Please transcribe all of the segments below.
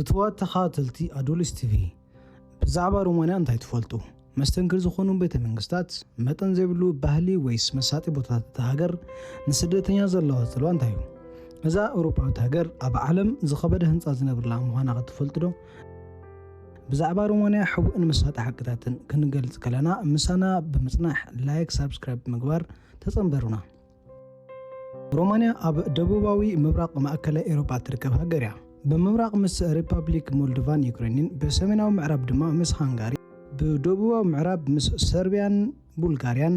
ፍትዋት ተኸታተልቲ ኣዱሊስ ቲቪ፣ ብዛዕባ ሮማንያ እንታይ ትፈልጡ? መስተንክር ዝኾኑ ቤተ መንግስታት፣ መጠን ዘይብሉ ባህሊ ወይስ መሳጢ ቦታታት እታ ሃገር ንስደተኛ ዘለዋ ጽልዋ እንታይ እዩ? እዛ ኣውሮፓዊት ሃገር ኣብ ዓለም ዝኸበደ ህንጻ ዝነብርላ ምዃና ክትፈልጡ ዶ? ብዛዕባ ሮማንያ ሕቡእን መሳጢ ሓቅታትን ክንገልጽ ከለና ምሳና ብምጽናሕ ላይክ፣ ሳብስክራይብ ምግባር ተጸንበሩና። ሮማንያ ኣብ ደቡባዊ ምብራቕ ማእከላይ ኤውሮጳ ትርከብ ሃገር እያ። ብምብራቕ ምስ ሪፓብሊክ ሞልዶቫን ዩክሬንን፣ ብሰሜናዊ ምዕራብ ድማ ምስ ሃንጋሪ፣ ብደቡባዊ ምዕራብ ምስ ሰርቢያን ቡልጋርያን፣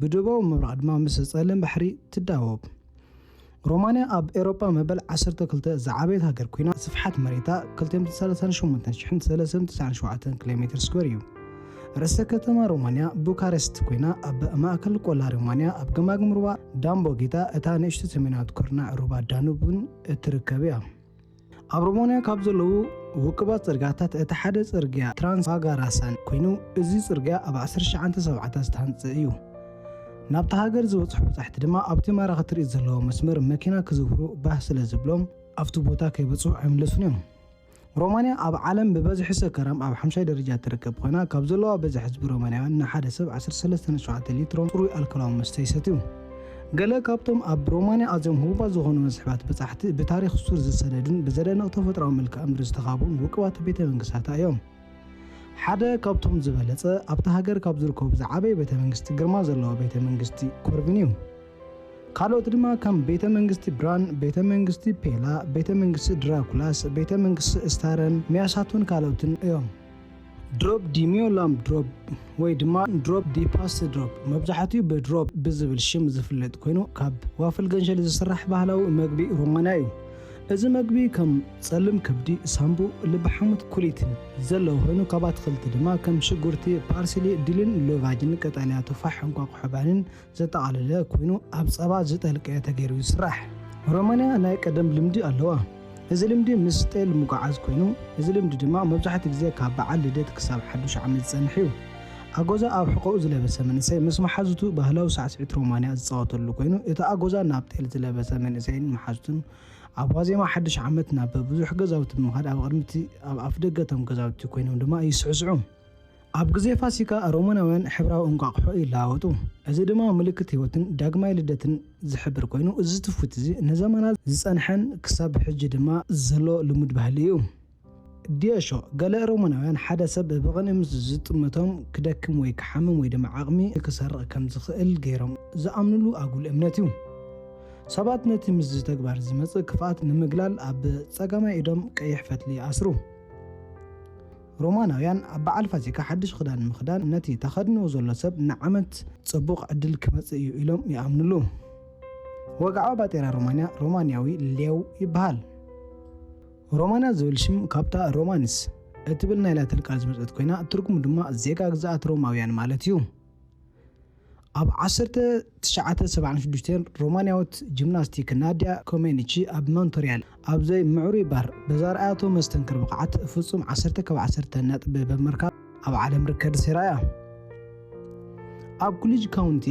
ብደቡባዊ ምብራቕ ድማ ምስ ጸሊም ባሕሪ ትዳወብ። ሮማንያ ኣብ ኤውሮጳ መበል ዓሰርተ ክልተ ዝዓበየት ሃገር ኮይና፣ ስፍሓት መሬታ ክልተ ሚእቲ ሰላሳን ሸሞንተን ሽሕን ሰለስተ ሚእቲ ትስዓን ሸውዓተን ኪሎ ሜትር ስኩዌር እዩ። ርእሰ ከተማ ሮማንያ ቡካሬስት ኮይና፣ ኣብ ማእከል ቆላ ሮማንያ ኣብ ገማግም ሩባ ዳምቦጊታ፣ እታ ንእሽቶ ሰሜናዊት ኩርናዕ ሩባ ዳኑብ እውን እትርከብ እያ። ኣብ ሮማንያ ካብ ዘለዉ ውቁባት ጽርግያታት እቲ ሓደ ጽርግያ ትራንስ ባጋራሳን ኮይኑ፣ እዚ ጽርግያ ኣብ ዓሰርተ ትሽዓተ ሰብዓታት ዝተሃንጸ እዩ። ናብታ ሃገር ዝበጽሑ በጻሕቲ ድማ ኣብቲ ማራኺ ትርኢት ዘለዎ መስመር መኪና ክዝውሩ ባህ ስለ ዝብሎም፣ ኣብቲ ቦታ ከይበጽሑ ኣይምለሱን እዮም። ሮማንያ ኣብ ዓለም ብበዝሒ ሰከራም ኣብ ሓምሻይ ደረጃ ትርከብ ኮይና፣ ካብ ዘለዋ በዝሒ ህዝቢ ሮማንያውያን ንሓደ ሰብ ዓሰርተ ሰለስተ ነጥቢ ሸውዓተ ሊትሮ ጽሩይ ኣልኮላዊ መስተ ይሰትዩ። ገለ ካብቶም ኣብ ሮማንያ ኣዝዮም ህቡባት ዝኾኑ መስሕባት በጻሕቲ፣ ብታሪኽ ሱር ዝሰደዱን ብዘደንቕ ተፈጥሮኣዊ መልክዓ ምድሪ ዝተኻብኡን ውቁባት ቤተ መንግስታታ እዮም። ሓደ ካብቶም ዝበለጸ፣ ኣብታ ሃገር ካብ ዝርከቡ ዝዓበየ ቤተ መንግስቲ፣ ግርማ ዘለዎ ቤተ መንግስቲ ኮርቪን እዩ። ካልኦት ድማ ከም ቤተ መንግስቲ ብራን፣ ቤተ መንግስቲ ፔላ፣ ቤተ መንግስቲ ድራኩላስ፣ ቤተ መንግስቲ ስታረን፣ ሚያሳቱን ካልኦትን እዮም። ድሮፕ ዲሚዮላም ድሮፕ ወይ ድማ ድሮፕ ዲፓስ ድሮፕ፣ መብዛሕትኡ ብድሮፕ ብዝብል ሽም ዝፍለጥ ኮይኑ፣ ካብ ዋፍል ገንሸል ዝስራሕ ባህላዊ መግቢ ሮማንያ እዩ። እዚ መግቢ ከም ጸልም ከብዲ፣ ሳምቡእ፣ ልቢ ሓሙት፣ ኩሊትን ዘለዎ ኮይኑ፣ ካብ ኣትክልቲ ድማ ከም ሽጉርቲ፣ ፓርሲሊ፣ ዲልን ሎቫጅን፣ ቀጠልያ ቱፋሕ፣ እንቋቑሖ ባኒን ዘጠቓለለ ኮይኑ፣ ኣብ ጸባ ዝጠልቀ ተገይሩ ይስራሕ። ሮማንያ ናይ ቀደም ልምዲ ኣለዋ። እዚ ልምዲ ምስ ጤል ምጉዓዝ ኮይኑ፣ እዚ ልምዲ ድማ መብዛሕትኡ ግዜ ካብ በዓል ልደት ክሳብ ሓዱሽ ዓመት ዝጸንሕ እዩ። ኣጎዛ ኣብ ሕቖኡ ዝለበሰ መንእሰይ ምስ መሓዙቱ ባህላዊ ሳዕስዒት ሮማንያ ዝጻወተሉ ኮይኑ፣ እቲ ኣጎዛ ናብ ጤል ዝለበሰ መንእሰይን መሓዙቱን ኣብ ዋዜማ ሓድሽ ዓመት ናብ ብዙሕ ገዛውቲ ብምኻድ ኣብ ቅድሚ እቲ ኣብ ኣፍደገ እቶም ገዛውቲ ኮይኖም ድማ ይስዕስዑ። ኣብ ግዜ ፋሲካ ሮማናውያን ሕብራዊ እንቋቑሖ ይለዋወጡ። እዚ ድማ ምልክት ህይወትን ዳግማይ ልደትን ዝሕብር ኮይኑ፣ እዚ ትውፊት እዚ ንዘመናት ዝጸንሐን ክሳብ ሕጂ ድማ ዘሎ ልሙድ ባህሊ እዩ። ዲያሾ፣ ገለ ሮማናውያን ሓደ ሰብ ብቐንኡ ምስ ዝጥምቶም ክደክም ወይ ክሓምም ወይ ድማ ዓቕሚ ክሰርቕ ከም ዝኽእል ገይሮም ዝኣምኑሉ ኣጉል እምነት እዩ። ሰባት ነቲ ምስዚ ተግባር ዝመጽእ ክፍኣት ንምግላል ኣብ ጸጋማይ ኢዶም ቀይሕ ፈትሊ ይኣስሩ። ሮማናውያን ኣብ በዓል ፋሲካ ሓድሽ ክዳን ምኽዳን ነቲ ተኸድንዎ ዘሎ ሰብ ንዓመት ጽቡቕ ዕድል ክመጽእ እዩ ኢሎም ይኣምኑሉ። ወግዓዊ ባጤራ ሮማንያ ሮማንያዊ ሌው ይበሃል። ሮማንያ ዝብል ሽም ካብታ ሮማንስ እትብል ናይ ላቲን ቃል ዝመጸት ኮይና፣ ትርጉሙ ድማ ዜጋ ግዝኣት ሮማውያን ማለት እዩ። ኣብ ዓሰርተ ትሽዓተ ሰብዓን ሽዱሽተን ሮማንያዊት ጂምናስቲክ ናድያ ኮሜኒቺ ኣብ ሞንትሪያል ኣብ ዘይ ምዕሩይ ባር ብዘርኣያቶ መስተንክር ብቕዓት ፍጹም ዓሰርተ ካብ ዓሰርተ ነጥቢ ብምርካብ ኣብ ዓለም ሪከርድ ሰይራ እያ። ኣብ ኩሊጅ ካውንቲ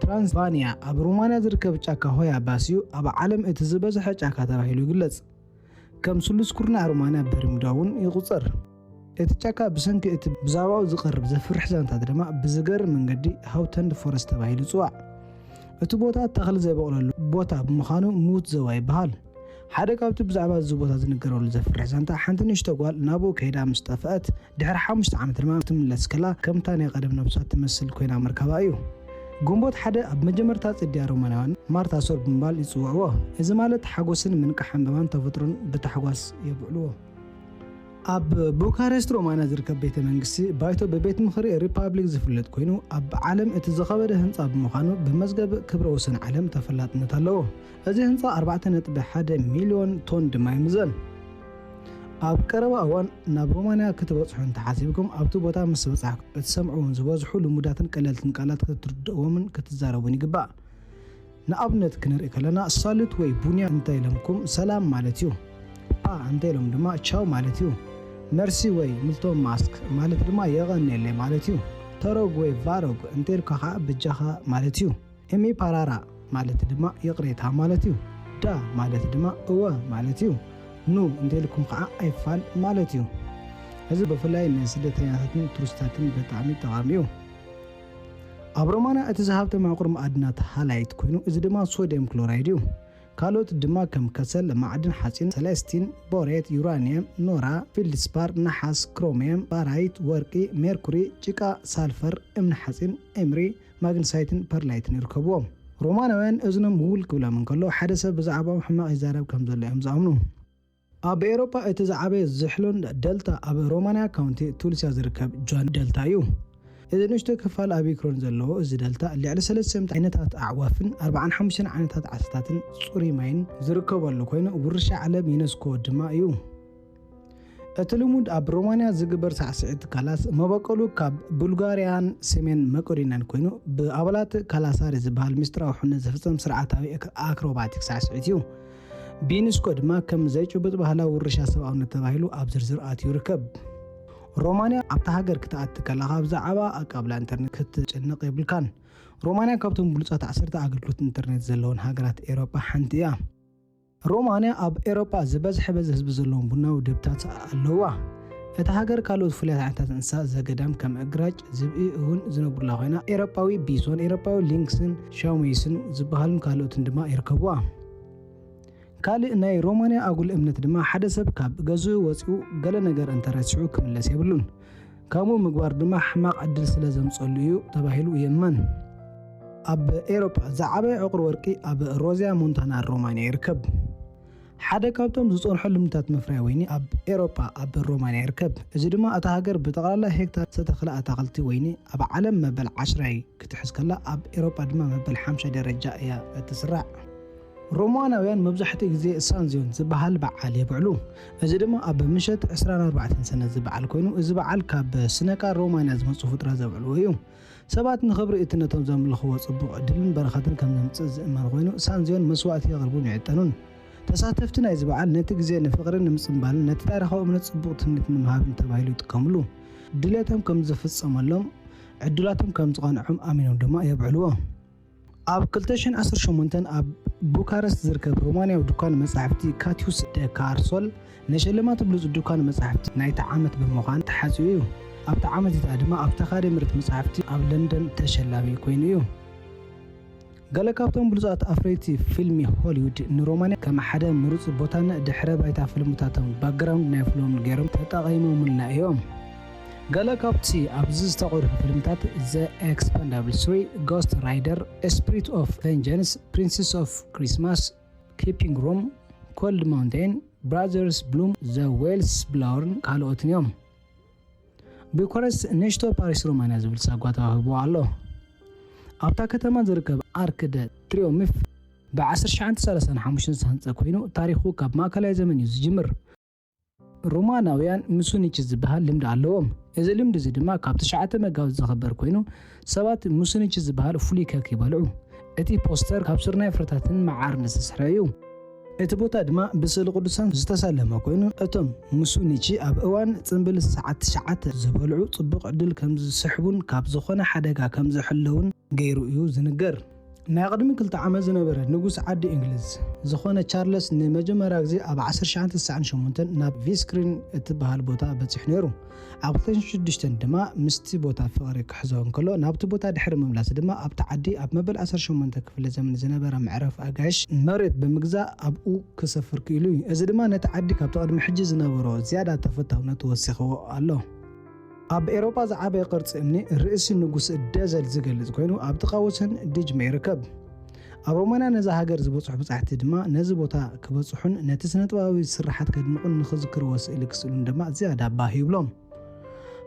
ትራንስልቫንያ ኣብ ሮማንያ ዝርከብ ጫካ ሆያ ባስዩ ኣብ ዓለም እቲ ዝበዝሐ ጫካ ተባሂሉ ይግለጽ። ከም ስሉስ ኩርናዕ ሮማንያ በርሙዳ እውን ይቑጸር። እቲ ጫካ ብሰንኪ እቲ ብዛዕባኡ ዝቐርብ ዘፍርሕ ዛንታት ድማ ብዝገርም መንገዲ ሃውተንድ ፎረስት ተባሂሉ ይጽዋዕ። እቲ ቦታ ተኽሊ ዘይበቑለሉ ቦታ ብምዃኑ ምዉት ዘዋ ይበሃል። ሓደ ካብቲ ብዛዕባ እዚ ቦታ ዝንገረሉ ዘፍርሕ ዛንታ፣ ሓንቲ ንእሽቶ ጓል ናብኡ ከይዳ ምስ ጠፍአት፣ ድሕሪ ሓሙሽተ ዓመት ድማ ክትምለስ ከላ፣ ከምታ ናይ ቀደም ነብሳ ትመስል ኮይና ምርካባ እዩ። ግንቦት ሓደ ኣብ መጀመርታ ጽድያ ሮማናውያን ማርታ ሶር ብምባል ይጽውዕዎ። እዚ ማለት ሓጎስን ምንቃሕ ዕምባባን ተፈጥሮን ብታሕጓስ የብዕልዎ። ኣብ ቡካሬስት ሮማንያ ዝርከብ ቤተ መንግስቲ ባይቶ ብቤት ምኽሪ ሪፓብሊክ ዝፍለጥ ኮይኑ፣ ኣብ ዓለም እቲ ዝኸበደ ህንጻ ብምዃኑ ብመዝገብ ክብረ ወሰን ዓለም ተፈላጥነት ኣለዎ። እዚ ህንጻ ኣርባዕተ ነጥቢ ሓደ ሚልዮን ቶን ድማ ይምዘን። ኣብ ቀረባ እዋን ናብ ሮማንያ ክትበጽሑ እንተሓሲብኩም፣ ኣብቲ ቦታ ምስ በጻሕኩም እትሰምዕዎም ዝበዝሑ ልሙዳትን ቀለልትን ቃላት ክትርድእዎምን ክትዛረቡን ይግባእ። ንኣብነት ክንርኢ ከለና፣ ሳሉት ወይ ቡንያ እንተ ኢሎምኩም ሰላም ማለት እዩ። ፓ እንተ ኢሎም ድማ ቻው ማለት እዩ። መርሲ ወይ ምልቶም ማስክ ማለት ድማ የቐንየለይ ማለት እዩ። ተሮግ ወይ ቫሮግ እንተ ኢልካ ኸዓ በጃኻ ማለት እዩ። ኤሚ ፓራራ ማለት ድማ ይቕሬታ ማለት እዩ። ዳ ማለት ድማ እወ ማለት እዩ። ኑ እንተልኩም ከዓ ኣይፋል ማለት እዩ። እዚ ብፍላይ ንስደተኛታትን ቱሪስታትን ብጣዕሚ ጠቓሚ እዩ። ኣብ ሮማንያ እቲ ዝሃብተ ማዕቁር ማዕድናት ሃላይት ኮይኑ፣ እዚ ድማ ሶድየም ክሎራይድ እዩ። ካልኦት ድማ ከም ከሰል፣ ማዕድን ሓፂን፣ ሰለስቲን፣ ቦሬት፣ ዩራኒየም፣ ኖራ፣ ፊልድስፓር፣ ነሓስ፣ ክሮሚየም፣ ባራይት፣ ወርቂ፣ ሜርኩሪ፣ ጭቃ፣ ሳልፈር፣ እምኒ ሓፂን፣ ኤምሪ፣ ማግንሳይትን ፐርላይትን ይርከብዎም። ሮማናውያን እዝኖም ውል ክብሎም እንከሎ፣ ሓደ ሰብ ብዛዕባኦም ሕማቕ ይዛረብ ከም ዘሎ እዮም ዝኣምኑ። ኣብ ኤውሮጳ እቲ ዝዓበየ ዝሕሉን ደልታ ኣብ ሮማንያ ካውንቲ ቱልሲያ ዝርከብ ጆን ደልታ እዩ። እዚ ንእሽቶ ክፋል ኣብ ዩክሬን ዘለዎ እዚ ደልታ፣ ልዕሊ ሰለስተ ሚእቲ ዓይነታት ኣዕዋፍን ኣርባዓን ሓሙሽተን ዓይነታት ዓሳታትን ጽሩይ ማይን ዝርከበሉ ኮይኑ፣ ውርሻ ዓለም ዩኔስኮ ድማ እዩ። እቲ ልሙድ ኣብ ሮማንያ ዝግበር ሳዕስዒት ካላስ፣ መበቆሉ ካብ ቡልጋርያን ሰሜን መቄዶንያን ኮይኑ፣ ብኣባላት ካላሳሪ ዝበሃል ምስጢራዊ ሕነ ዝፍጸም ስርዓታዊ ኣክ-፣ ኣክሮባቲክ ሳዕስዒት እዩ። ብዩኔስኮ ድማ ከም ዘይጭቡጥ ባህላዊ ውርሻ ሰብኣውነት ተባሂሉ ኣብ ዝርዝር ኣትዩ ይርከብ። ሮማንያ ኣብታ ሃገር ክትኣቲ ከለኻ ብዛዕባ ኣቃብላ ኢንተርኔት ክትጭነቕ የብልካን። ሮማንያ ካብቶም ብሉጻት ዓሰርተ ኣገልግሎት ኢንተርኔት ዘለወን ሃገራት ኤውሮጳ ሓንቲ እያ። ሮማንያ ኣብ ኤውሮጳ ዝበዝሐ በዝሒ ህዝቢ ዘለዎም ቡናዊ ደብታት ኣለዋ። እታ ሃገር ካልኦት ፍሉያት ዓይነታት እንስሳ ዘገዳም ከም ግራጭ፣ ዝብኢ እውን ዝነብሩላ ኮይና፣ ኤውሮጳዊ ቢሶን፣ ኤውሮጳዊ ሊንክስን ሻሙይስን ዝበሃሉን ካልኦትን ድማ ይርከብዋ። ካልእ ናይ ሮማንያ ኣጉል እምነት ድማ ሓደ ሰብ ካብ ገዝኡ ወጺኡ ገለ ነገር እንተረሲዑ ክምለስ የብሉን። ከምኡ ምግባር ድማ ሕማቕ ዕድል ስለ ዘምጸሉ እዩ ተባሂሉ ይእመን። ኣብ ኤውሮጳ ዝዓበየ ዕቑር ወርቂ ኣብ ሮዚያ ሞንታና ሮማንያ ይርከብ። ሓደ ካብቶም ዝጸንሑ ልምድታት ምፍራይ ወይኒ ኣብ ኤውሮጳ ኣብ ሮማንያ ይርከብ። እዚ ድማ እታ ሃገር ብጠቕላላ ሄክታር ዝተተኽለ ኣታኽልቲ ወይኒ ኣብ ዓለም መበል ዓስራይ ክትሕዝ ከላ፣ ኣብ ኤውሮጳ ድማ መበል ሓምሻይ ደረጃ እያ እትስራዕ። ሮማናውያን መብዛሕትኡ ግዜ ሳንዚዮን ዝበሃል በዓል የብዕሉ። እዚ ድማ ኣብ ምሸት ዕስራን ኣርባዕተን ሰነ ዝበዓል ኮይኑ፣ እዚ በዓል ካብ ስነቃ ሮማንያ ዝመጹ ፍጡራት ዘብዕልዎ እዩ። ሰባት ንኽብሪ እቲ ነቶም ዘምልኽዎ ጽቡቕ ዕድልን በረኸትን ከም ዘምጽእ ዝእመን ኮይኑ፣ ሳንዚዮን መስዋእቲ የቕርቡን ይዕጠኑን። ተሳተፍቲ ናይዚ በዓል ነቲ ግዜ ንፍቕሪ ንምጽንባልን ነቲ ታሪኻዊ እምነት ጽቡቕ ትምኒት ንምሃብን ተባሂሉ ይጥቀምሉ። ድሌቶም ከም ዝፍጸመሎም፣ ዕድላቶም ከም ዝቐንዖም ኣሚኖም ድማ የብዕልዎ። ኣብ ክልተ ሽሕን ዓሰርተ ሸሞንተን ኣብ ቡካረስት ዝርከብ ሮማንያዊ ድኳን መጻሕፍቲ ካቲዩስ ደ ካርሶል ንሽልማት ብሉጽ ድኳን መጻሕፍቲ ናይቲ ዓመት ብምዃን ተሓጽዩ እዩ። ኣብቲ ዓመት እታ ድማ ኣብታ ኣካደሚ ምርት መጻሕፍቲ ኣብ ለንደን ተሸላሚ ኮይኑ እዩ። ገለ ካብቶም ብሉጻት ኣፍረይቲ ፊልሚ ሆሊውድ ንሮማንያ ከም ሓደ ምሩጽ ቦታን ድሕረ ባይታ ፊልምታቶም ባክግራውንድ ናይ ፊልሞም ገይሮም ተጠቒሞምላ እዮም። ገለ ካብቲ ኣብዚ ዝተቐርሑ ፊልምታት The Expendables three፣ Ghost Rider፣ Spirit of Vengeance፣ Princess of Christmas፣ Keeping Room፣ Cold Mountain፣ Brothers Bloom፣ The Whistleblower-ን ካልኦትን እዮም። ቡካረስት ንእሽቶ ፓሪስ ሮማንያ ዝብል ሳጓ ተዋሂብዎ ኣሎ። ኣብታ ከተማ ዝርከብ ኣርክ ደ ትሪዮምፍ ብ ዓሰርተ ትሽዓተ ሰላሳን ሓሙሽተን ዝተሃንጸ ኮይኑ፣ ታሪኹ ካብ ማእከላይ ዘመን እዩ ዝጅምር። ሮማናውያን ሙሱኒቺ ዝበሃል ልምዲ ኣለዎም። እዚ ልምዲ እዚ ድማ ካብ ትሽዓተ መጋቢት ዝኽበር ኮይኑ፣ ሰባት ሙሱኒቺ ዝበሃል ፍሉይ ኬክ ይበልዑ። እቲ ፖስተር ካብ ስርናይ ፍረታትን መዓርን ዝተሰርሐ እዩ። እቲ ቦታ ድማ ብስእሊ ቅዱሳን ዝተሰለመ ኮይኑ፣ እቶም ሙሱኒቺ ኣብ እዋን ጽምብል ሰዓት ትሽዓተ ዝበልዑ ጽቡቕ ዕድል ከም ዝስሕቡን ካብ ዝኾነ ሓደጋ ከም ዝሕለውን ገይሩ እዩ ዝንገር። ናይ ቅድሚ ክልተ ዓመት ዝነበረ ንጉስ ዓዲ እንግሊዝ ዝኾነ ቻርለስ ንመጀመርያ ግዜ ኣብ ዓሰርተ ትሽዓተ ስሳዕን ሸሞንተን ናብ ቪስክሪን እትበሃል ቦታ በጺሑ ነይሩ። ኣብ ክልተ ሽሕን ሽዱሽተን ድማ ምስቲ ቦታ ፍቕሪ ክሕዞ እንከሎ፣ ናብቲ ቦታ ድሕሪ ምምላስ ድማ ኣብቲ ዓዲ ኣብ መበል ዓሰርተ ሸሞንተ ክፍለ ዘመን ዝነበረ መዕረፊ ኣጋይሽ መሬት ብምግዛእ ኣብኡ ክሰፍር ክኢሉ እዩ። እዚ ድማ ነቲ ዓዲ ካብቲ ቅድሚ ሕጂ ዝነበሮ ዝያዳ ተፈታውነቱ ወሲኽዎ ኣሎ። ኣብ ኤውሮጳ ዝዓበየ ቅርጺ እምኒ ርእሲ ንጉስ ደዘል ዝገልጽ ኮይኑ፣ ኣብ ጥቓ ወሰን ድጅመ ይርከብ። ኣብ ሮማንያ ነዛ ሃገር ዝበጽሑ በጻሕቲ ድማ ነዚ ቦታ ክበጽሑን ነቲ ስነ-ጥበባዊ ስርሓት ከድንቑን ንኽዝክርዎ ስእሊ ክስእሉን ድማ ዝያዳ ባህ ይብሎም።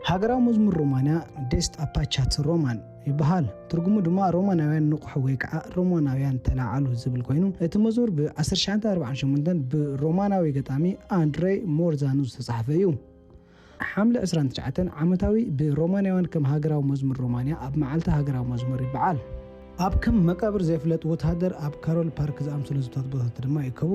ሃገራዊ መዝሙር ሮማንያ ዴስት ኣፓቻት ሮማን ይበሃል። ትርጉሙ ድማ ሮማናውያን ንቑሑ ወይ ከዓ ሮማናውያን ተላዓሉ ዝብል ኮይኑ፣ እቲ መዝሙር ብ ዓሰርተ ትሽዓተ ኣርባዓን ሸሞንተን ብሮማናዊ ገጣሚ ኣንድሬ ሞርዛኑ ዝተጻሕፈ እዩ። ሓምለ ዕስራን ትሽዓተን ዓመታዊ ብሮማናውያን ከም ሃገራዊ መዝሙር ሮማንያ ኣብ መዓልቲ ሃገራዊ መዝሙር ይበዓል። ኣብ ከም መቃብር ዘይፍለጥ ወተሃደር ኣብ ካሮል ፓርክ ዝኣምሰሉ ህዝብታት ቦታታት ድማ ይእከቡ።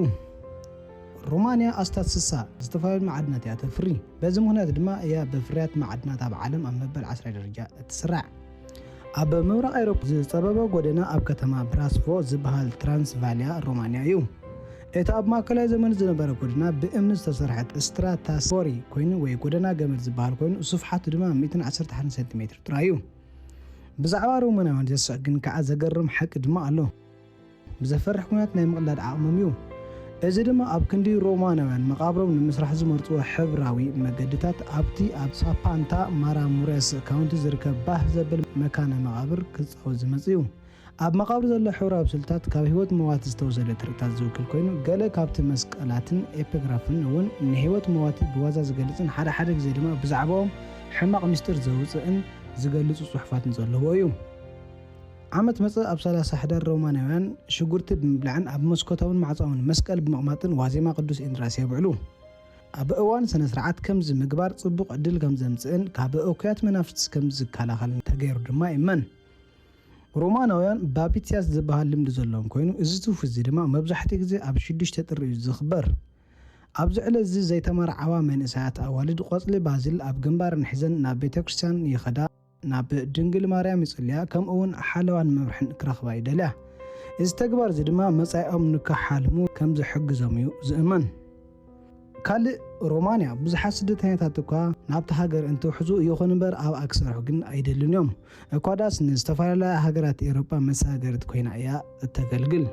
ሮማንያ ኣስታት ስሳ ዝተፈላለዩ መዓድናት እያ ተፍሪ። በዚ ምኽንያት ድማ እያ ብፍርያት መዓድናት ኣብ ዓለም ኣብ መበል ዓስራይ ደረጃ እትስራዕ። ኣብ ምብራቕ ኤውሮፓ ዝጸበበ ጎደና ኣብ ከተማ ብራስፎ ዝበሃል ትራንስቫልያ ሮማንያ እዩ። እቲ ኣብ ማእከላይ ዘመን ዝነበረ ጎደና ብእምኒ ዝተሰርሐ ስትራታስፖሪ ኮይኑ ወይ ጎደና ገመድ ዝበሃል ኮይኑ፣ ስፍሓቱ ድማ ሚእትን ዓሰርተ ሓደን ሴንቲሜትር ጥራይ እዩ። ብዛዕባ ሮማናውያን ዘስሕቕ ግን ከኣ ዘገርም ሓቂ ድማ ኣሎ። ብዘፈርሕ ኩነት ናይ ምቕላድ ዓቕሞም እዩ። እዚ ድማ ኣብ ክንዲ ሮማናውያን መቓብሮም ንምስራሕ ዝመርጽዎ ሕብራዊ መገድታት ኣብቲ ኣብ ሳፓንታ ማራሙረስ ካውንቲ ዝርከብ ባህ ዘብል መካነ መቓብር ክጻወት ዝመጽእ እዩ። ኣብ መቓብር ዘሎ ሕብራዊ ስልታት ካብ ህይወት መዋቲ ዝተወሰደ ትርኢታት ዝውክል ኮይኑ፣ ገለ ካብቲ መስቀላትን ኤፒግራፍን እውን ንህይወት መዋቲ ብዋዛ ዝገልጽን ሓደ ሓደ ግዜ ድማ ብዛዕባኦም ሕማቕ ምስጢር ዘውጽእን ዝገልጹ ጽሑፋትን ዘለዎ እዩ። ዓመት መጸ ኣብ ሰላሳ ሕዳር ሮማናውያን ሽጉርቲ ብምብላዕን ኣብ መስኮታውን ማዕጻውን መስቀል ብምቕማጥን ዋዜማ ቅዱስ ኢንድራስ የብዕሉ። ኣብ እዋን ስነ ስርዓት ከምዚ ምግባር ጽቡቕ ዕድል ከም ዘምጽእን ካብ እኩያት መናፍስቲ ከም ዝከላኸልን ተገይሩ ድማ ይእመን። ሮማናውያን ባቢትያስ ዝበሃል ልምዲ ዘለዎም ኮይኑ፣ እዚ ትውፊት እዚ ድማ መብዛሕትኡ ግዜ ኣብ ሽዱሽተ ጥሪ እዩ ዝኽበር። ኣብዚ ዕለት እዚ ዘይተመርዓዋ መንእሰያት ኣዋልድ ቆጽሊ ባዚል ኣብ ግንባረን ሒዘን ናብ ቤተ ክርስቲያን ይኸዳ፣ ናብ ድንግል ማርያም ይጽልያ፣ ከምኡ እውን ሓለዋን መምርሕን ክረኽባ ይደልያ። እዚ ተግባር እዚ ድማ መጻኢኦም ንክሓልሙ ከም ዝሕግዞም እዩ ዝእመን። ካልእ ሮማንያ ብዙሓት ስደተኛታት እኳ ናብቲ ሃገር እንትውሕዙ ይኹን እምበር ኣብኣ ክሰርሑ ግን ኣይደልን እዮም። እኳ ዳስ ንዝተፈላለያ ሃገራት ኤውሮጳ መሰጋገሪት ኮይና እያ እተገልግል።